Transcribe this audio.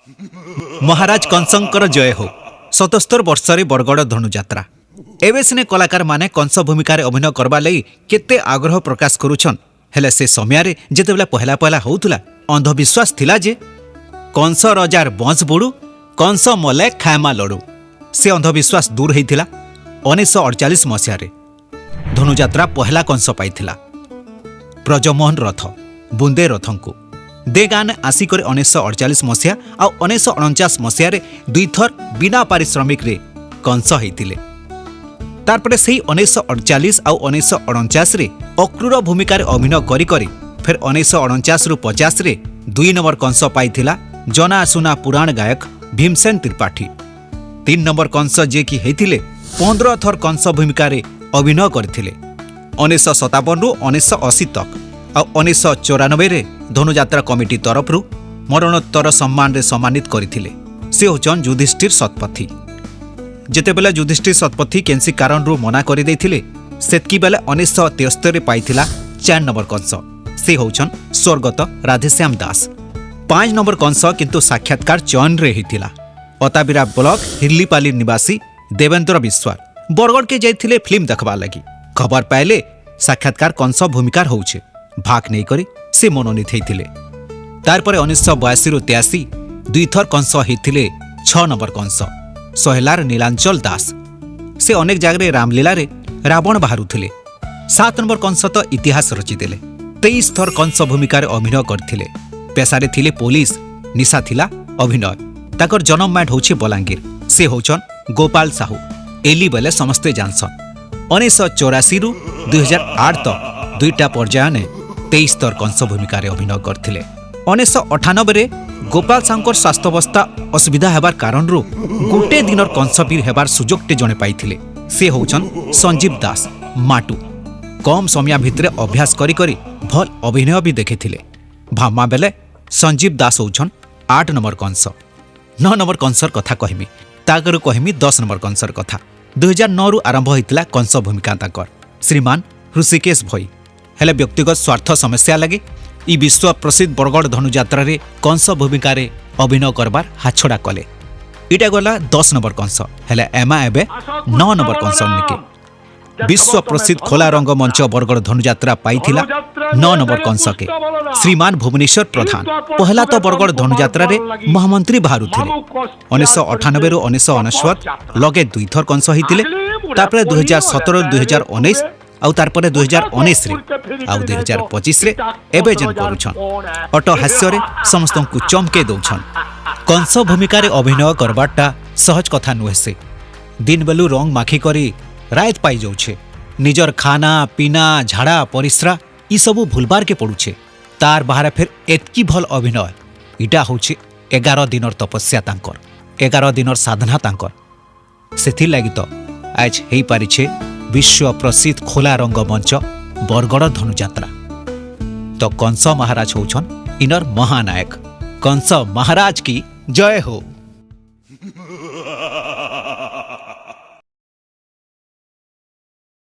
ମହାରାଜ କଂସଙ୍କର ଜୟ ହଉ। 77 ବର୍ଷରେ ବରଗଡ଼ ଧନୁଯାତ୍ରା। ଏବେ ସିନେ କଳାକାରମାନେ କଂସ ଭୂମିକାରେ ଅଭିନୟ କରବା ଲାଗି କେତେ ଆଗ୍ରହ ପ୍ରକାଶ କରୁଛନ୍। ହେଲେ ସେ ସମୟରେ ଯେତେବେଳେ ପହେଲା ପହେଲା ହଉଥିଲା, ଅନ୍ଧବିଶ୍ୱାସ ଥିଲା ଯେ କଂସ ରଜାର ବଂଶ ବୁଡ଼ୁ, କଂସ ମଲେ ଖାଏମା ଲଡ଼ୁ। ସେ ଅନ୍ଧବିଶ୍ୱାସ ଦୂର ହେଇଥିଲା 1948 ମସିହାରେ। ଧନୁଯାତ୍ରା ପହେଲା କଂସ ପାଇଥିଲା ବ୍ରଜମୋହନ ରଥ, ବୁନ୍ଦେ ରଥଙ୍କୁ। ଦେ ଗାନେ ଆସିକରି 1948 ମସିହା ଆଉ 1949 ମସିହାରେ ଦୁଇଥର ବିନା ପାରିଶ୍ରମିକରେ କଂସ ହେଇଥିଲେ। ତାରପରେ ସେଇ 1948 ଆଉ 1949ରେ ଅକ୍ରୁର ଭୂମିକାରେ ଅଭିନୟ କରି କରି ଫେର୍ 1949ରୁ 50ରେ 2 ନମ୍ବର କଂସ ପାଇଥିଲା ଜନାସୁନା ପୁରାଣ ଗାୟକ ଭୀମସେନ ତ୍ରିପାଠୀ। 3 ନମ୍ବର କଂସ ଯିଏକି ହେଇଥିଲେ, 15 ଥର କଂସ ଭୂମିକାରେ ଅଭିନୟ କରିଥିଲେ, 1957ରୁ 1980 ତକ୍। ଆଉ 1994ରେ ଧନୁଯାତ୍ରା କମିଟି ତରଫରୁ ମରଣୋତ୍ତର ସମ୍ମାନରେ ସମ୍ମାନିତ କରିଥିଲେ। ସେ ହେଉଛନ୍ ଯୁଧିଷ୍ଠିର ଶତପଥୀ। ଯେତେବେଳେ ଯୁଧିଷ୍ଠିର ଶତପଥୀ କେନ୍ସି କାରଣରୁ ମନା କରିଦେଇଥିଲେ, ସେତ୍କି ବେଲେ 1973ରେ ପାଇଥିଲା 4 ନମ୍ବର କଂସ। ସେ ହେଉଛନ୍ ସ୍ୱର୍ଗତ ରାଧେଶ୍ୟାମ ଦାସ। 5 ନମ୍ବର କଂସ କିନ୍ତୁ ସାକ୍ଷାତକାର ଚୟନରେ ହେଇଥିଲା। ଅତାବିରା ବ୍ଲକ ହିର୍ଲିପାଲି ନିବାସୀ ଦେବେନ୍ଦ୍ର ବିଶ୍ୱାଳ ବରଗଡ଼କେ ଯାଇଥିଲେ ଫିଲ୍ମ ଦେଖବାର୍ ଲାଗି। ଖବର ପାଇଲେ ସାକ୍ଷାତକାର କଂସ ଭୂମିକାର ହଉଛେ। ଭାଗ ନେଇକରି ସେ ମନୋନୀତ ହେଇଥିଲେ। ତାରପରେ 1982ରୁ 83 ଦୁଇଥର କଂସ ହେଇଥିଲେ। 6 ନମ୍ବର କଂସ ସହେଲାର ନୀଳାଞ୍ଚଳ ଦାସ। ସେ ଅନେକ ଜାଗାରେ ରାମଲୀଳାରେ ରାବଣ ବାହାରୁଥିଲେ। 7 ନମ୍ବର କଂସ ତ ଇତିହାସ ରଚିଦେଲେ। 23 ଥର କଂସ ଭୂମିକାରେ ଅଭିନୟ କରିଥିଲେ। ପେଶାରେ ଥିଲେ ପୋଲିସ, ନିଶା ଥିଲା ଅଭିନୟ। ତାଙ୍କର ଜନ୍ମ ମାଟ ହେଉଛି ବଲାଙ୍ଗୀର। ସେ ହେଉଛନ୍ ଗୋପାଳ ସାହୁ, ଏଲି ବେଲେ ସମସ୍ତେ ଜାଣସନ୍। 1984ରୁ 2008 ତକ୍ ଦୁଇଟା ପର୍ଯ୍ୟାୟରେ 23 ଥର କଂସ ଭୂମିକାରେ ଅଭିନୟ କରିଥିଲେ। 1998ରେ ଗୋପାଳ ସାହୁଙ୍କର ସ୍ୱାସ୍ଥ୍ୟାବସ୍ଥା ଅସୁବିଧା ହେବାର କାରଣରୁ ଗୋଟେ ଦିନର କଂସବୀର ହେବାର ସୁଯୋଗଟେ ଜଣେ ପାଇଥିଲେ। ସେ ହେଉଛନ୍ ସଞ୍ଜୀବ ଦାସ ମାଟୁ। କମ୍ ସମୟ ଭିତରେ ଅଭ୍ୟାସ କରି କରି ଭଲ ଅଭିନୟ ବି ଦେଖିଥିଲେ। ଭାବମା ବେଲେ ସଞ୍ଜୀବ ଦାସ ହେଉଛନ୍ 8 ନମ୍ବର କଂସ। 9 ନମ୍ବର କଂସର କଥା କହିମି, ତାଗରୁ କହିମି 10 ନମ୍ବର କଂସର କଥା। 2009ରୁ ଆରମ୍ଭ ହୋଇଥିଲା କଂସ ଭୂମିକା ତାଙ୍କର, ଶ୍ରୀମାନ ହୃଷିକେଶ ଭୋଇ। ହେଲେ ବ୍ୟକ୍ତିଗତ ସ୍ୱାର୍ଥ ସମସ୍ୟା ଲାଗି ଇ ବିଶ୍ୱ ପ୍ରସିଦ୍ଧ ବରଗଡ଼ ଧନୁଯାତ୍ରାରେ କଂସ ଭୂମିକାରେ ଅଭିନୟ କରବାର ହାତଛଡ଼ା କଲେ। ଇଟା ଗଲା 10 ନମ୍ବର କଂସ। ହେଲେ ଏମା ଏବେ 9 ନମ୍ବର କଂସ ନିକେ। ବିଶ୍ୱ ପ୍ରସିଦ୍ଧ ଖୋଲା ରଙ୍ଗମଞ୍ଚ ବରଗଡ଼ ଧନୁଯାତ୍ରା ପାଇଥିଲା 9 ନମ୍ବର କଂସକେ, ଶ୍ରୀମାନ ଭୁବନେଶ୍ୱର ପ୍ରଧାନ। ପହେଲା ତ ବରଗଡ଼ ଧନୁଯାତ୍ରାରେ ମହାମନ୍ତ୍ରୀ ବାହାରୁଥିଲେ। 1998ରୁ 1999 ଲଗେ ଦୁଇଥର କଂସ ହେଇଥିଲେ। ତାପରେ 2017, 2019 ଆଉ ତାରପରେ 2019ରେ ଆଉ 2025ରେ ଏବେ ଯେନ୍ କରୁଛନ୍, ଅଟ୍ଟହାସ୍ୟରେ ସମସ୍ତଙ୍କୁ ଚମକେଇ ଦଉଛନ୍। କଂସ ଭୂମିକାରେ ଅଭିନୟ କରବାରଟା ସହଜ କଥା ନୁହେଁ। ସେ ଦିନ ବେଲୁ ରଙ୍ଗ ମାଖି କରି ରାୟତ ପାଇଯାଉଛେ। ନିଜର ଖାନା ପିନା, ଝାଡ଼ା ପରିସ୍ରା ଇସବୁ ଭୁଲବାରକେ ପଡୁଛେ। ତାର ବାହାରେ ଫେର ଏତ୍କି ଭଲ ଅଭିନୟ, ଇଟା ହଉଛି 11 ଦିନର ତପସ୍ୟା ତାଙ୍କର, 11 ଦିନର ସାଧନା ତାଙ୍କର। ସେଥିର୍ଲାଗି ତ ଆଜ ହେଇପାରିଛେ ବିଶ୍ୱ ପ୍ରସିଦ୍ଧ ଖୋଲା ରଙ୍ଗମଞ୍ଚ ବରଗଡ଼ ଧନୁଯାତ୍ରା। ତ କଂସ ମହାରାଜ ହଉଛନ୍ ଇନର ମହାନାୟକ। କଂସ ମହାରାଜ କି ଜୟ ହୋ।